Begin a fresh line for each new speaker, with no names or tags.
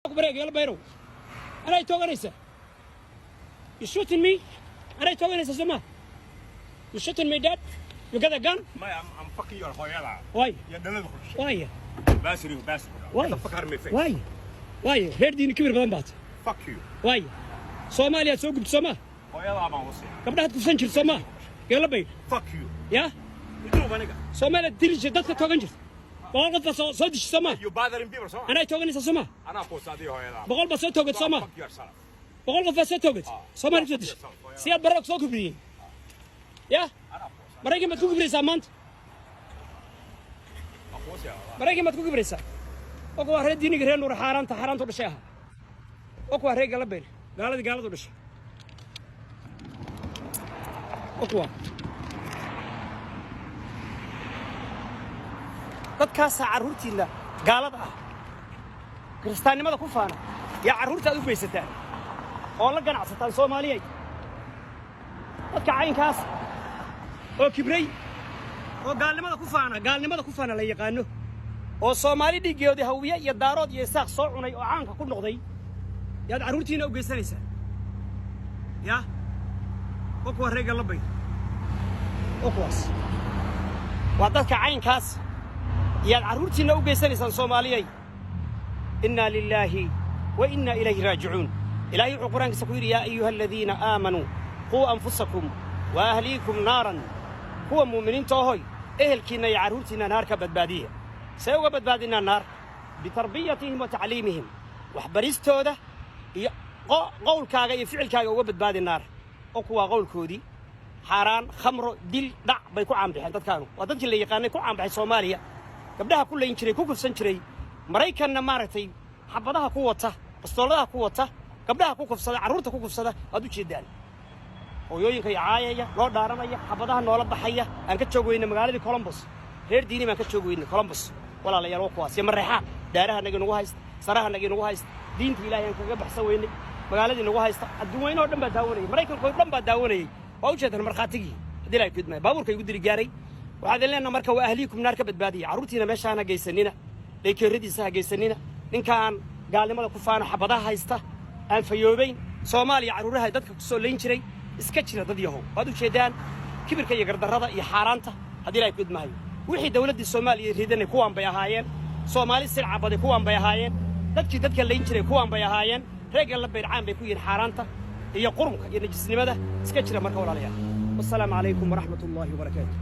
Bareeg yala bayrow, anay tooganaysaa. You shooting me? Anay tooganaysaa, soo ma? You shooting me, dad? You got a gun?
Maya, I'm fucking your hooyada.
Why?
Iyo dhalada ku dhashay.
Why?
Baasiriyo, baasiriyo.
Why?
Get the fuck out of my face.
Why? Why? Reer Diini kibir badan baad.
Fuck you.
Why? Soomaaliyaad soo gubto, soo ma?
Hooyadaa baan wasaya.
Gabdhahaad kufsan jirto, soo ma, geela bayr?
Fuck you.
Ya.
Iduub aniga.
Soomaaliyaad dili jirta, dadka toogan jirta, 100 qof baa soo dishi, soo ma?
You bothering people, soo ma?
Anay tooganaysaa, soo ma?
Anaa kuusa adiga hooyadaa.
100 baa soo toogat, soo ma?
Fuck yourself.
100 qof baa soo toogat, Soomaaliya soo dishay. Siyaad Barre soo kibriyey ya.
Anaa kuusa.
Maraykan baad ku kibraysaa maanta.
Kuusaya.
Maraykan baad ku kibraysaa. Oo kuwaa reer Diiniga, reer Nuur, xaaraanta xaaraantu dhashay ahaa. Oo kuwaa reer Galabayr, gaaladii gaaladu dhashay. Oo kuwaa dadkaasaa carruurtiinna gaalada ah, kiristaannimada ku faana, yaa carruurta aad u geysataan oo la ganacsataan, Soomaaliyay. Dadka caynkaas oo kibray oo gaalnimada ku faana, gaalnimada ku faana, la yaqaano, oo Soomaali dhiiggoodii Hawiye iyo Daarood iyo Isaaq soo cunay oo caanka ku noqday, yaad carruurtiina u geysanaysaa ya. Oo kuwa reer Galabay, oo kuwaas waa dadka caynkaas yaad carruurtiinna u geysanaysaan, Soomaaliyay. Innaa lilaahi wa innaa ilayhi raajicuun. Ilaahay wuxuu Qur-aankiisa ku yidhi: "Yaa ayuha aladiina aamanuu quu anfusakum wa ahliikum naaran." Kuwa mu'miniinta ahoy, ehelkiinna iyo carruurtiinna naar ka badbaadiya. See uga badbaadinaa naar? Bitarbiyatihim wa tacliimihim, waxbaristooda iyo qowlkaaga iyo ficilkaaga uga badbaadi naar. Oo kuwaa qowlkoodii xaaraan, khamro, dil, dhac bay ku caanbaxeen. Dadkaanu waa dadkii la yaqaanay ku caanbaxay Soomaaliya, gabdhaha ku layn jiray, ku kufsan jiray. Maraykanna maaragtay xabadaha ku wata, bastooladaha ku wata, gabdhaha ku kufsada, carruurta ku kufsada. Waad u jeedaan hooyooyinka iyo caayaya, noo dhaaranaya, xabadaha noola baxaya. Aan ka joog weyna magaaladii Columbus. Reer Diini baan ka joog weynay Columbus, walaalayaal. Waa kuwaas iyo Mareexaan daaraha nagii nagu haysta, saraha nagii nagu haysta, diinta Ilaahay aan kaga baxsan weynay, magaaladii nagu haysta. Adduun weyne oo dhan baa daawanayay, Maraykanka oo dhan baa daawanayay. Waa u jeedaan markhaatigii. Haddii Ilahay kudmaya baabuurka igu diri gaaray. Waxaad leenaha marka: waa ahliikum naar ka badbaadiya. Carruurtiina meeshaan ha geysanina, daycare-adiisa ha geysanina. Ninkaan gaalnimada ku faano, xabadaha haysta, aan fayoobayn, Soomaaliya carruuraha dadka ku soo layn jiray, iska jira, dad yahow. Waad u jeedaan kibirka iyo gardarrada iyo xaaraanta. Haddii Ilahay kudmahayo, wixii dawladdii Soomaaliya ridanay kuwaan bay ahaayeen. Soomaali silca baday kuwaan bay ahaayeen. Dadkii dadka layn jiray kuwaan bay ahaayeen. Reer Galla bayrcaan bay ku yihiin xaaraanta iyo qurunka iyo najisnimada. Iska jira marka, walaalayaal. Wassalaamu calaykum waraxmat ullaahi wabarakaatu.